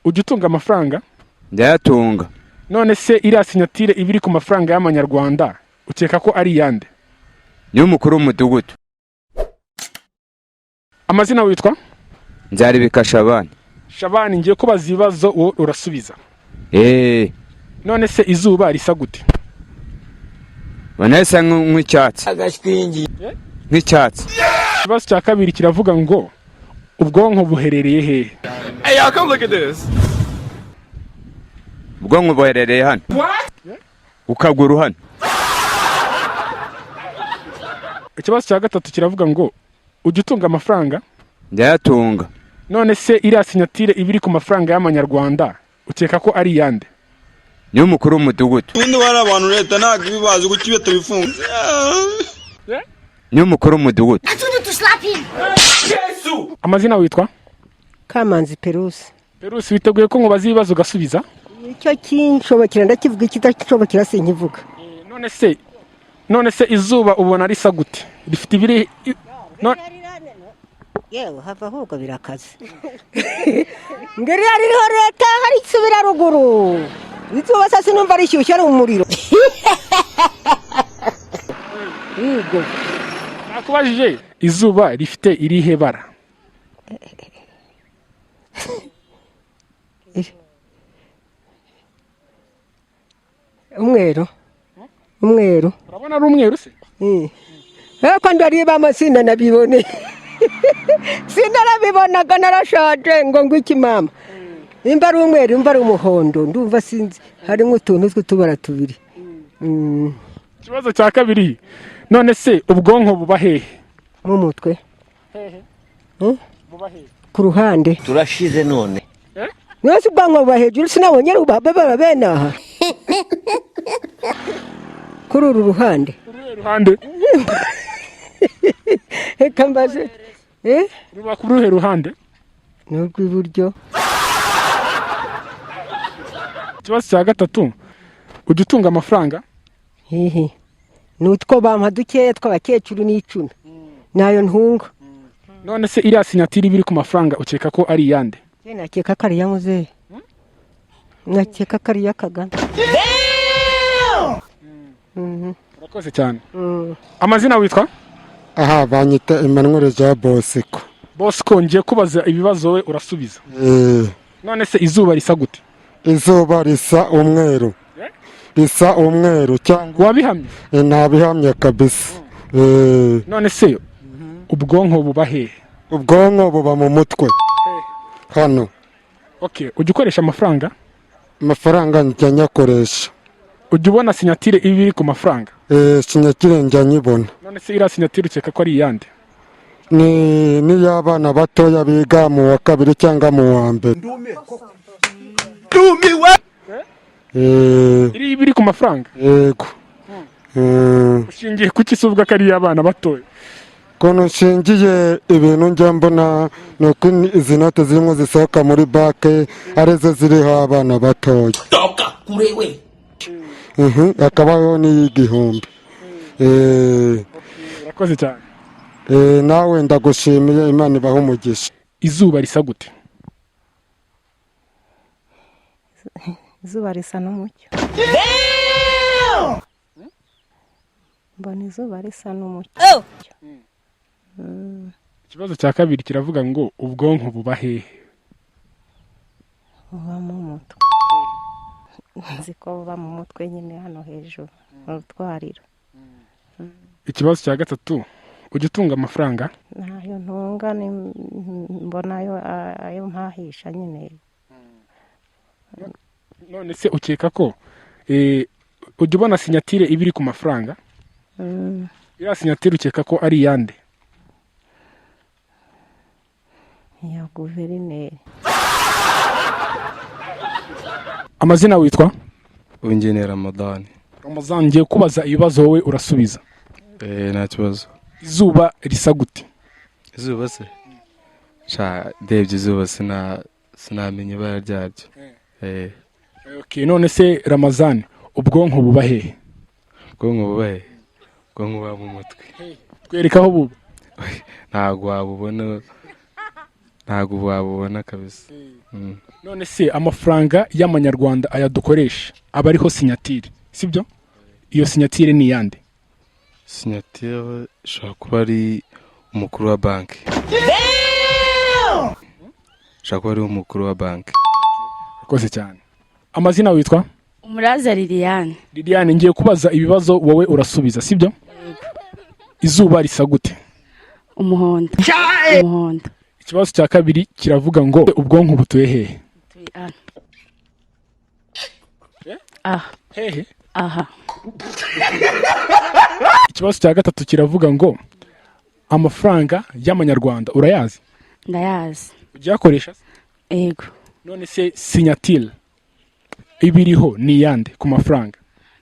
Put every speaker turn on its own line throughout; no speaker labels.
Ujya utunga amafaranga?
Ndayatunga.
None se iriya sinyatire iba iri ku mafaranga y'amanyarwanda ukeka ko ari iyande?
Niwe umukuru w'umudugudu.
Amazina witwa?
Nzaribika Shabani.
Shabani, ngiye kubaza ibibazo wowe urasubiza.
Eee.
None se izuba risa gute?
Ubona risa nk'icyatsi. Nk'icyatsi.
Ikibazo cya kabiri kiravuga ngo ubwonko buherereye hehe?
Ubwonko buherereye hano. Ukaguru hano.
Ikibazo cya gatatu kiravuga ngo ujya utunga amafaranga?
Ndayatunga.
None se iriya sinyatire iba iri ku mafaranga y'amanyarwanda ukeka ko ari iyande?
Niwe umukuru w'umudugudu.
Ubundi bari abantu leta ntabwo ibibazi kuko iyo tubifunze.
Niwe umukuru w'umudugudu.
Amazina witwa?
Kamanzi Perusi.
Perusi, witeguye ko nkubaza ibibazo ugasubiza?
Icyo kinshobokera ndakivuga, ikidashobokera sinkivuga.
None se izuba ubona risa gute? Rifite ibiri
Yewe, hava ahubwo birakaze. Ngo iriya ririho leta hari isubira ruguru. Izuba sasa sinumva rishyushye ari umuriro. Yego.
Nakubajije izuba rifite irihe bara?
Umweru. Umweru.
Urabona ari umweru se?
Ko ndareba amasina nabibone. Sinarabibonaga, narashaje ngo ngwiki mama. Nimba ari umweru, nimba ari umuhondo, ndumva sinzi, harimo utuntu tw'utubara tubiri.
Ikibazo cya kabiri, none se ubwonko buba hehe?
Mu mutwe. Ku ruhande.
Turashize none.
Mwese ubwonko buba hejuru, sinabonye baba bene aha. Kuri uru ruhande.
Uruhe ruhande?
Reka mbaze.
Ruba ku ruhe ruhande?
Ni urw'iburyo.
Ikibazo cya gatatu, ujya utunga amafaranga?
Hihi. Ni utwo bampa dukeya tw'abakecuru n'icumi. Nayo ntunga.
None se iriya sinyatire iba iri ku mafaranga ukeka ko ari iyande?
Njye nakeka ko ari iya muzehe. Nakeka ko ari iya Kagame.
Urakoze cyane. Amazina witwa?
Aha banyita Emmanuel Jean Bosco.
Bosco, ngiye kubaza ibibazo we urasubiza. None se izuba risa gute?
Izuba risa umweru. Risa umweru cyangwa
wabihamye?
Ntabihamye kabisa.
None se ubwonko buba hehe?
Ubwonko buba mu mutwe. Hano.
Okay, ujya ukoresha amafaranga?
Amafaranga njya nyakoresha.
Ujya ubona sinyatire iba iri ku mafaranga?
Sinyatire njya nyibona.
None se iriya sinyatire ukeka ko ari iyande?
Ni n'iy'abana batoya biga mu wa kabiri cyangwa mu wa mbere.
Ndumiwe.
Iriya iba iri ku mafaranga?
Yego.
Ushingiye kuki se uvuga ko ari iy'abana batoya?
Ukuntu nshingiye ibintu njya mbona ni uko izi note zirimo zisohoka muri banki arizo ziriho abana batoya. Hakabaho n'iy'igihumbi.
Urakoze cyane.
Nawe ndagushimiye, Imana ibahe umugisha.
Izuba risa gute?
Izuba risa n'umucyo. Mbona izuba risa n'umucyo.
Ikibazo cya kabiri kiravuga ngo ubwonko buba hehe?
Buba mu mutwe. Nzi ko buba mu mutwe nyine hano hejuru mu rutwariro.
Ikibazo cya gatatu, ujya utunga amafaranga?
Ntayo ntunga, mbona ayo mpahisha nyine.
None se ukeka ko ujya ubona sinyatire iba iri ku mafaranga? Iriya sinyatire ukeka ko ari iyande?
Iya guverineri.
Amazina witwa?
Uwingeneye Ramadani.
Ramazan, ngiye kubaza ibibazo wowe urasubiza.
Nta kibazo.
Izuba risa gute?
Izuba se? Sha, ndebye izuba sinamenya ibara ryaryo.
Okay, none se Ramazan, ubwonko buba hehe?
Ubwonko buba hehe? Ubwonko buba mu mutwe.
Twereka aho buba.
Ntabwo wabubona. Ntabwo wabubona kabisa.
None se amafaranga y'amanyarwanda aya dukoresha aba ariho signature, sibyo? Iyo signature ni iyande?
Signature ishobora kuba ari umukuru wa banki, ishobora kuba ari umukuru wa banki.
Urakoze cyane. Amazina witwa?
Umuraza Liliane.
Liliane, ngiye kubaza ibibazo, wowe urasubiza, sibyo? Izuba risa gute?
Umuhondo, umuhondo.
Ikibazo cya kabiri kiravuga ngo ubwonko butuye hehe?
Turi hano, aha.
Hehe?
Aha.
Ikibazo cya gatatu kiravuga ngo amafaranga y'amanyarwanda urayazi?
Ndayazi.
Ugiyakoresha se?
Yego.
None se signature iba iriho ni iyande ku mafaranga?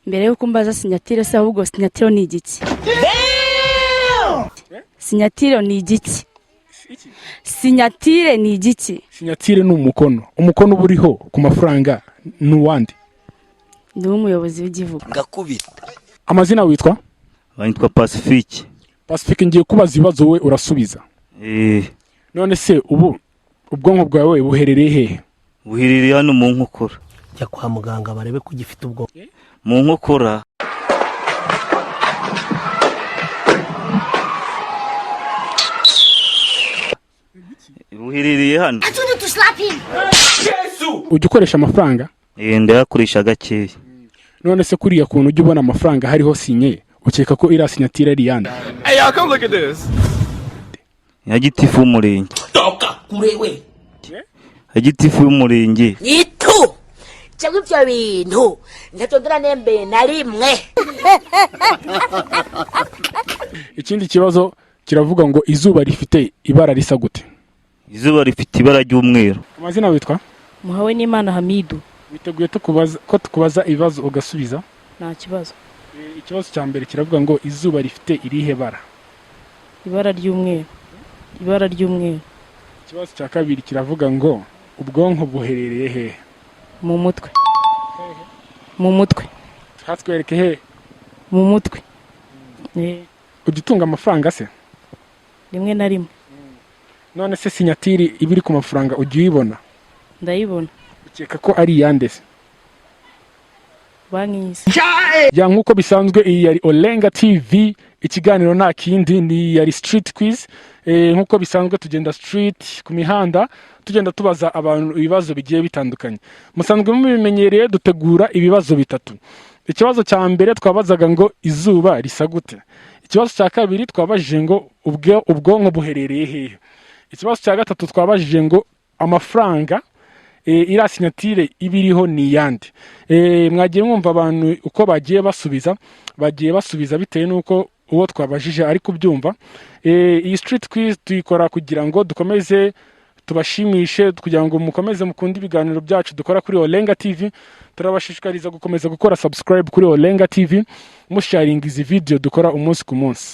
Mbere y'uko mbaza signature se, ahubwo signature ni igiki? Signature ni igiki? Signature ni igiki?
Signature ni umukono. Umukono uba uriho ku mafaranga ni uwande?
Ni uw'umuyobozi w'igihugu.
Ngakubita.
Amazina witwa?
Nitwa Pacifique.
Pacifique, ngiye kubaza ibibazo, wowe urasubiza.
Eh.
None se ubu ubwonko bwawe buherereye hehe?
Buherereye hano mu nkokora.
Jya kwa muganga barebe ko ugifite ubwonko.
Mu nkokora. Buherereye hano.
Ujya ukoresha amafaranga?
Eh, ndayakoresha gakeya.
None se kuriya kuntu ujya ubona amafaranga hariho sinye, ukeka ko iriya signature ari iyande?
Hey, y'all, come look at this.
Ya gitifu w'umurenge.
Toka kure we.
Ya gitifu w'umurenge.
Itu cyangwa ibyo bintu ntatondera nembe na rimwe.
Ikindi kibazo kiravuga ngo izuba rifite ibara risa gute?
Izuba rifite ibara ry'umweru.
Amazina witwa?
Muhawe n'Imana Hamidu.
Witeguye tukubaza ko tukubaza ibibazo ugasubiza?
Nta kibazo.
Ikibazo cya mbere kiravuga ngo izuba rifite irihe bara?
Ibara ry'umweru, ibara ry'umweru.
Ikibazo cya kabiri kiravuga ngo ubwonko buherereye hehe?
Mu mutwe, mu mutwe.
Hatwereke hehe?
Mu mutwe.
Ujya utunga amafaranga se?
Rimwe na rimwe.
None se signature iba iri ku mafaranga ujya uyibona?
Ndayibona.
Ukeka ko ari iyande se?
Banki y'isi.
Ya, nk'uko bisanzwe iyi yari Olenga TV, ikiganiro nta kindi ni yari street quiz. Nk'uko bisanzwe tugenda street ku mihanda, tugenda tubaza abantu ibibazo bigiye bitandukanye. Musanzwe mubimenyereye, dutegura ibibazo bitatu. Ikibazo cya mbere twabazaga ngo izuba risa gute? Ikibazo cya kabiri twabajije ngo ubwonko buherereye hehe? Ikibazo cya gatatu twabajije ngo amafaranga iriya signature iba iriho ni iyande? Mwagiye mwumva abantu uko bagiye basubiza, bagiye basubiza bitewe n'uko uwo twabajije ari kubyumva. Iyi street quiz tuyikora kugira ngo dukomeze tubashimishe, kugira ngo mukomeze mukunde ibiganiro byacu dukora kuri Olenga TV. Turabashishikariza gukomeza gukora subscribe kuri Olenga TV, musharinga izi video dukora umunsi ku munsi.